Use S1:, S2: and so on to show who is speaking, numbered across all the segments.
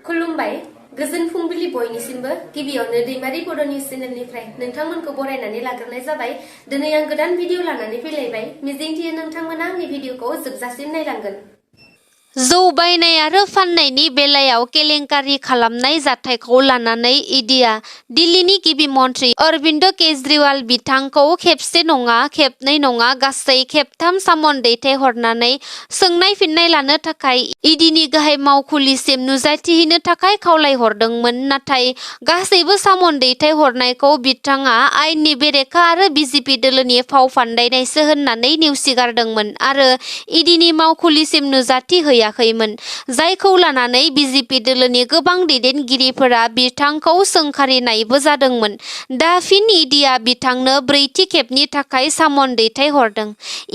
S1: खुलुमबाय गोजोन फुंबिलि बयनिसिमबो गिबियावनो दैमारि बड' निउस चेनेलनिफ्राय नोंथांमोनखौ बरायनानै लाग्रोनाय जाबाय। दिनै आं गोदान भिडिअ लानानै फैलायबाय। मिजिंथियो नोंथांमोना आंनि भिडिअखौ जोबजासिम नायलांगोन।
S2: जौ बायनाय आरो फाननायनि बेलायाव केलेंकारि खालामनाय जाथायखौ लानानै इडिआ दिल्लीनि गिबि मन्थ्रि अरबिन्द केजरीवाल बिथांखौ खेबसे नङा खेबनै नङा गासै खेबथाम सामन दैथायहरनानै सोंनाय फिननाय लानो थाखाय इडिनि गाहाय मावखुलिसिम नुजाथिहैनो थाखाय खावलायहरदोंमोन। नाथाय गासैबो सामन दैथायहरनायखौ बिथाङा आयेननि बेरेखा आरो बिजेपि दोलोनि फाव फान्दायनायसो होननानै नेवसिगारदोंमोन आरो इडिनि मावखुलिसिम नुजाथि हैयाखैमोन, जायखौ लानानै बिजेपि दोलोनि गोबां दैदेनगिरिफोरा बिथांखौ सोंखारिनायबो जादोंमोन। दा फिन इडिआ बिथांनो ब्रैथि खेबनि थाखाय सामन दैथायहरदों।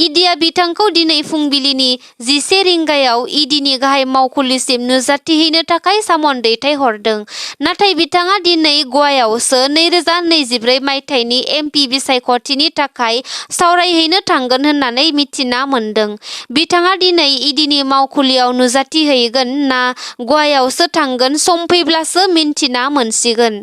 S2: इडिआ बिथांखौ दिनै फुंबिलिनि 11 रिंगायाव इडिनि गाहाय मावखुलिसिम नुजाथिहैनो थाखाय सामन दैथायहरदों। नाथाय बिथाङा दिनै गवायावसो 2024 मायथाइनि एमपि बिसायख'थिनि थाखाय सावरायहैनो थांगोन होननानै मिथिना मोन्दों। बिथाङा दिनै इडिनि मावखुलियाव नुजाथिहैगोन ना गवायावसो थांगोन सम फैब्लासो मिन्थिना मोनसिगोन।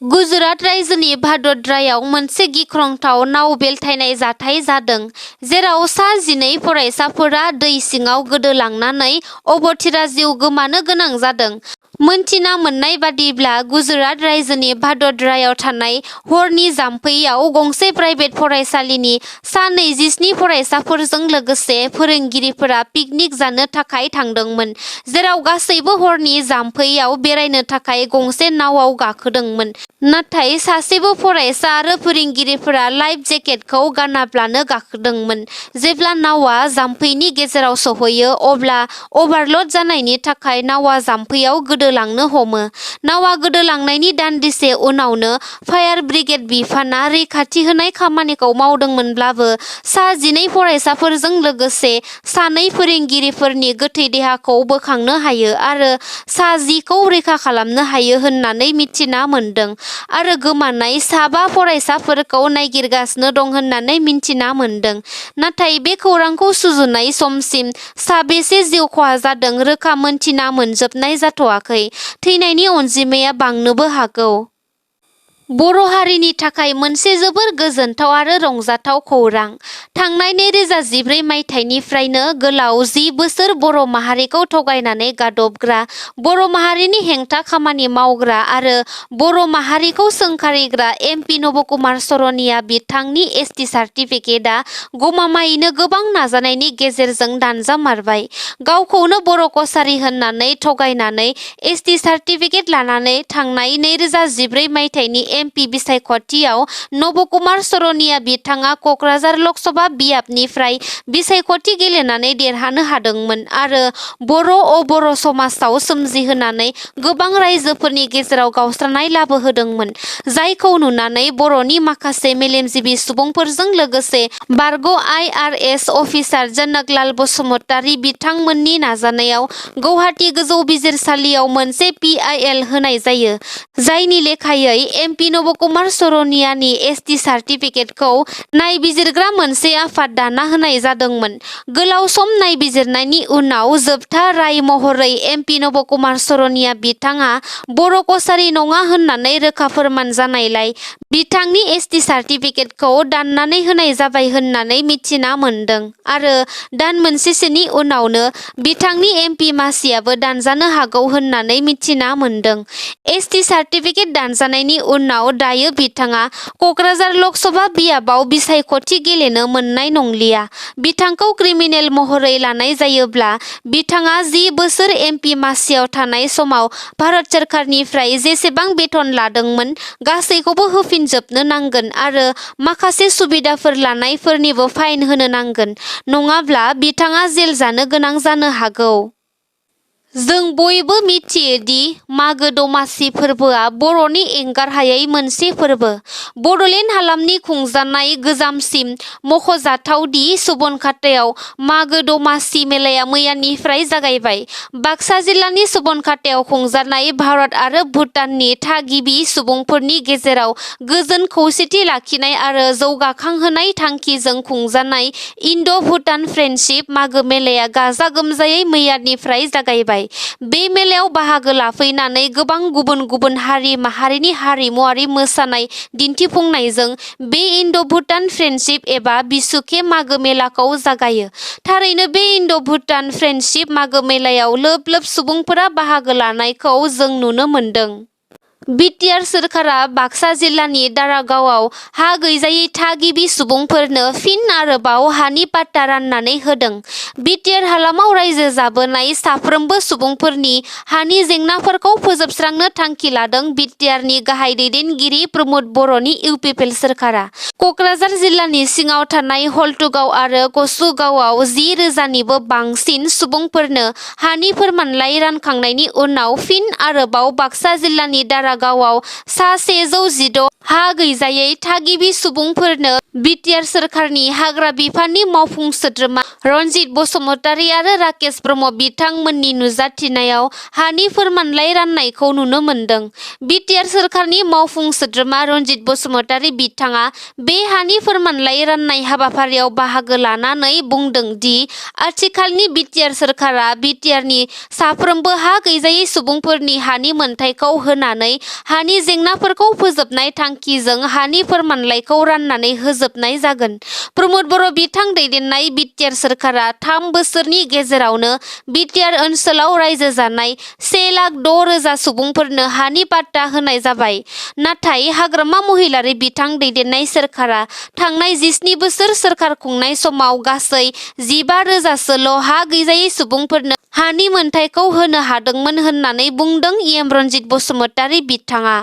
S2: गुजरात रायजोनि भादोदरायाव मोनसे गिख्रंथाव नाव बेलथायनाय जाथाय जादों, जेराव सा 12 फरायसाफोरा दै सिङाव गोदोलांनानै अबथिरा जिउ गोमानो गोनां जादों। मोनथिना मोननाय बादिब्ला गुजरात रायजोनि भादोदरायाव थानाय हरनि जाम्फैयाव गंसे प्राइभेट फरायसालिनि सा 27 फरायसाफोरजों लोगोसे फोरोंगिरिफोरा पिकनिक जानो थाखाय थांदोंमोन, जेराव गासैबो हरनि जाम्फैयाव बेरायनो थाखाय गंसे नावआव गाखोदोंमोन। नाथाय सासेबो फरायसा आरो फोरोंगिरिफोरा लाइफ जेकेटखौ गानाब्लानो गाखोदोंमोन। जेब्ला नावआ जाम्फैनि गेजेराव सौहैयो अब्ला अभारल'ड जानायनि थाखाय नावआ जाम्फैयाव गोदोलांनो हमो। नावआ गोदोलांनायनि दान्दिसे उनावनो फायार ब्रिगेड बिफाना रैखाथि होनाय खामानिखौ मावदोंमोनब्लाबो सा 12 फरायसाफोरजों लोगोसे 2 फोरोंगिरिफोरनि गोथै देहाखौ बोखांनो हायो आरो सा 10 खौ रैखा खालामनो हायो होननानै मिथिना मोन्दों आरो गोमानाय सा 5 फरायसाफोरखौ नागिरगासिनो दं होननानै मिथिना मोन्दों। नाथाय बे खौरांखौ सुजुनाय समसिम साबेसे जिउ खहा जादों रोखा मोनथिना मोनजोबनाय जाथ'वाखै। थैनायनि अनजिमाया बांनोबो हागौ। बर' हारिनि थाखाय मोनसे जोबोर गोजोनथाव आरो रंजाथाव खौरां। थांनाय 2014 मायथाइनिफ्रायनो गोलाव 10 बोसोर बर' माहारिखौ थगायनानै गादबग्रा, बर' माहारिनि हेंथा खामानि मावग्रा आरो बर' माहारिखौ सोंखारिग्रा एमपि नबकुमार सरनिया बिथांनि एसटि सार्टिफिकेटआ गमामायैनो गोबां नाजानायनि गेजेरजों दानजामारबाय। गावखौनो बर' कसारी होननानै थगायनानै एसटि सार्टिफिकेट लानानै थांनाय 2014 मायथाइनि एमपि बिसायख'थियाव नबकुमार सरनिया बिथाङा क'क्राझार लकसभा बियाबनिफ्राय बिसायख'थि गेलेनानै देरहानो हादोंमोन आरो बर' समाजाव सोमजिहोनानै गोबां रायजोफोरनि गेजेराव गावस्रानाय लाबोहोदोंमोन, जायखौ नुनानै बर'नि माखासे मेलेमजिबि सुबुंफोरजों लोगोसे बारग' IRS अफिसार जनकलाल बसुमतारी बिथांमोननि नाजानायाव गौहाटी गोजौ बिजिरसालियाव मोनसे PIL होनाय जायो, जायनि लेखायै एमपि नबकुमार सरनियानि एसटि सार्टिफिकेटखौ नायबिजिरग्रा मोनसे आफाद दाना होनाय जादोंमोन। गोलाव सम नायबिजिरनायनि उनाव जोबथा राय महरै एमपि नबकुमार सरनिया बिथाङा बर' कसारी नङा होननानै रोखा फोरमान जानायलाय बिथांनि एसटि सार्टिफिकेटखौ दाननानै होनाय जाबाय होननानै मिथिना मोन्दों आरो दान मोनसेसोनि उनावनो बिथांनि एमपि मासियाबो दानजानो हागौ होननानै मिथिना मोन्दों। एसटि सार्टिफिकेट दानजानायनि उनाव दायो बिथाङा क'क्राझार लकसभा बियाबाव बिसायख'थि गेलेनो मोननाय नंलिया। बिथांखौ क्रिमिनेल महरै लानाय जायोब्ला बिथाङा 10 बोसोर एमपि मासियाव थानाय समाव भारत सोरखारनिफ्राय जेसेबां बेथन लादोंमोन गासैखौबो होफिनजोबनो नांगोन आरो माखासे सुबिदाफोर लानायफोरनिबो फाइन होनो नांगोन, नङाब्ला बिथाङा जेल जानो गोनां जानो हागौ। जों बयबो मिथियो दि मागो दमासि फोरबोआ बर'नि एंगारहायै मोनसे फोरबो। बड'लेण्ड हालामनि खुंजानाय गोजामसिम मख'जाथाव दि सुबनखातायाव मागो दमासि मेलाया मैयानिफ्राय जागायबाय। बाक्सा जिल्लानि सुबनखातायाव खुंजानाय भारत आरो भुटाननि थागिबि सुबुंफोरनि गेजेराव गोजोन खौसेथि लाखिनाय आरो जौगाखांहोनाय थांखिजों खुंजानाय इन्ड'-भुटान फ्रेन्डशिप मागो मेलाया गाजा गोमजायै मैयानिफ्राय जागायबाय। जाबाय। बे मेलायाव बाहागो लाफैनानै गोबां गुबुन गुबुन हारि माहारिनि हारिमुआरि मोसानाय दिन्थिफुंनायजों बे इन्ड'-भुटान फ्रेन्डशिप एबा बिसुखे मागो मेलाखौ जागायो। थारैनो बे इन्ड'-भुटान फ्रेन्डशिप मागो मेलायाव लोब लोब सुबुंफोरा बाहागो लानायखौ जों नुनो मोन्दों। बिटिआर सोरखारा बाक्सा जिल्लानि दारागावआव हा गैजायै थागिबि सुबुंफोरनो फिन आरोबाव हानि पाट्टा राननानै होदों। बिटिआर हालामाव रायजो जाबोनाय साफ्रोमबो सुबुंफोरनि हानि जेंनाफोरखौ फोजोबस्रांनो थांखि लादों बिटिआरनि गाहाय दैदेनगिरि प्रमद बर'नि इउपिपिएल सोरखारा। क'क्राझार जिल्लानि सिङाव थानाय हल्टुगाव आरो कसुगावआव 10,000निबो बांसिन सुबुंफोरनो हानि फोरमानलाइ रानखांनायनि उनाव फिन आरोबाव बाक्सा जिल्लानि दारागावआव सा 116 हा गैजायै थागिबि सुबुंफोरनो बिटिआर सोरखारनि हाग्रा बिफाननि मावफुं सोद्रोमा रनजित बसुमतारी आरो राकेश ब्रह्म बिथांमोननि नुजाथिनायाव हानि फोरमानलाइ राननायखौ नुनो मोन्दों। बिटिआर सोरखारनि मावफुं सोद्रोमा रनजित बसुमतारी बिथाङा बे हानि फोरमानलाइ राननाय हाबाफारियाव बाहागो लानानै बुंदों दि आथिखालनि बिटिआर सोरखारा बिटिआरनि साफ्रोमबो हा गैजायै सुबुंफोरनि हानि मोनथायखौ होनानै हानि जेंनाफोरखौ फोजोबनाय थांखिजों हानि फोरमानलाइखौ राननानै होजोबनाय जागोन। प्रमद बर' बिथां दैदेननाय बिटिआर सोरखारा 3 बोसोरनि गेजेरावनो बिटिआर ओनसोलाव रायजो जानाय 1,06,000 सुबुंफोरनो हानि पाट्टा होनाय जाबाय। नाथाय हाग्रामा महिलारी बिथां दैदेननाय सोरखारा थांनाय 17 बोसोर सोरखार खुंनाय समाव गासै 15,000सोल' हा गैजायै सुबुंफोरनो हानि मोनथायखौ होनो हादोंमोन होननानै बुंदों एम रनजित बसुमतारी बिथाङा।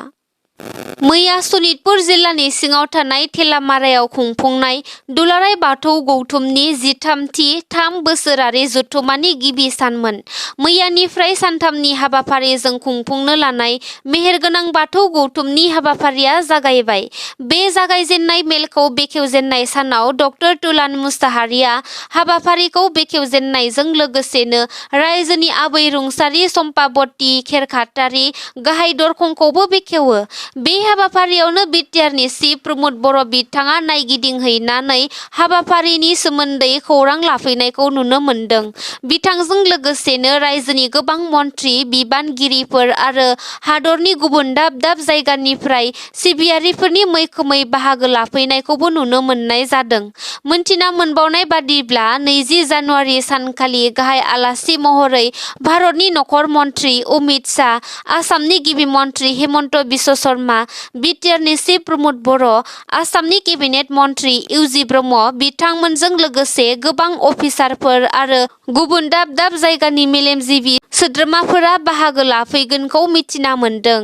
S2: मैया सनितपुर जिल्लानि सिङाव थानाय थेलामारायाव खुंफुंनाय दुलाराय बाथौ गौथुमनि 13थि 3 बोसोरारि जथुम्मानि गिबि सानमोन। मैयानिफ्राय सानथामनि हाबाफारिजों खुंफुंनो लानाय मेहेरगोनां बाथौ गौथुमनि हाबाफारिया जागायबाय। बे जागायजेननाय मेलखौ बेखेवजेननाय सानाव ड तुलान मुसाहारिया हाबाफारिखौ बेखेवजेननायजों लोगोसेनो रायजोनि आबै रुंसारि सम्पाबती खेरखातारि गाहाय दरखंखौबो बेखेवो। बे हाबाफारियावनो बिटिआरनि चिफ प्रमद बर' बिथाङा नायगिदिंहैनानै हाबाफारिनि सोमोन्दै खौरां लाफैनायखौ नुनो मोन्दों। बिथांजों लोगोसेनो रायजोनि गोबां मन्थ्रि बिबानगिरिफोर आरो हादरनि गुबुन दाब दाब जायगानिफ्राय सिबियारिफोरनि मैखोमै बाहागो लाफैनायखौबो नुनो मोननाय जादों। मोनथिना मोनबावनाय बादिब्ला 20 जानुवारि सानखालि गाहाय आलासि महरै भारतनि नखर मन्थ्रि अमित शाह, आसामनि गिबि मन्थ्रि हेमन्त बिश्व शर्मा, बिटिआरनि चिफ प्रमद बर', आसामनि केबिनेट मन्थ्रि इउजि ब्रह्म बिथांमोनजों लोगोसे गोबां अफिसारफोर आरो गुबुन दाब दाब जायगानि मेलेमजिबि सोद्रोमाफोरा बाहागो लाफैगोनखौ मिथिना मोन्दों।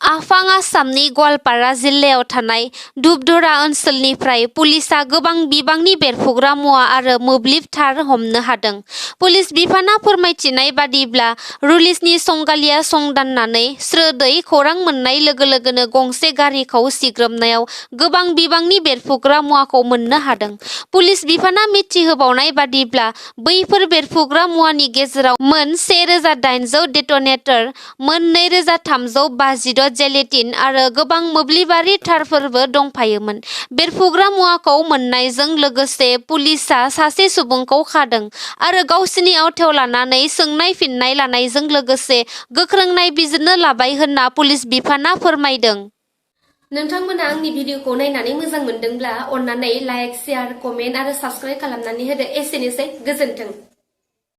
S2: आफां आसामनि गवालपारा जिल्लायाव थानाय धुपधरा ओनसोलनिफ्राय पुलिसआ गोबां बिबांनि बेरफ्रुग्रा मुवा आरो मोब्लिब तार हमनो हादों। पुलिस बिफाना फोरमायथिनाय बादिब्ला रुलिसनि संगालिया संदाननानै स्रोदै खौरां मोननाय लोगो लोगोनो गंसे गारिखौ सिग्रोमनायाव गोबां बिबांनि बेरफ्रुग्रा मुवाखौ मोननो हादों। पुलिस बिफाना मिथिहोबावनाय बादिब्ला बैफोर बेरफ्रुग्रा मुवानि गेजेराव मोन 1,800 डेट'नेटर, मोन 2,352 जेलेटिन आरो गोबां मोब्लिबारि तारफोरबो दंफायोमोन। बेरफ्रुग्रा मुवाखौ मोननायजों लोगोसे पुलिसआ सासे सुबुंखौ खादों आरो गावसिनि आवथायाव लानानै सोंनाय फिननाय लानायजों लोगोसे गोख्रों नायबिजिरनो लाबाय होनना पुलिस बिफाना फोरमायदों।
S1: नोंथांमोना आंनि भिडिअखौ नायनानै मोजां मोनदोंब्ला अन्नानै लाइक, शेयार, कमेन्ट आरो साबस्क्राइब खालामनानै होदो। एसेनोसै, गोजोन्थों।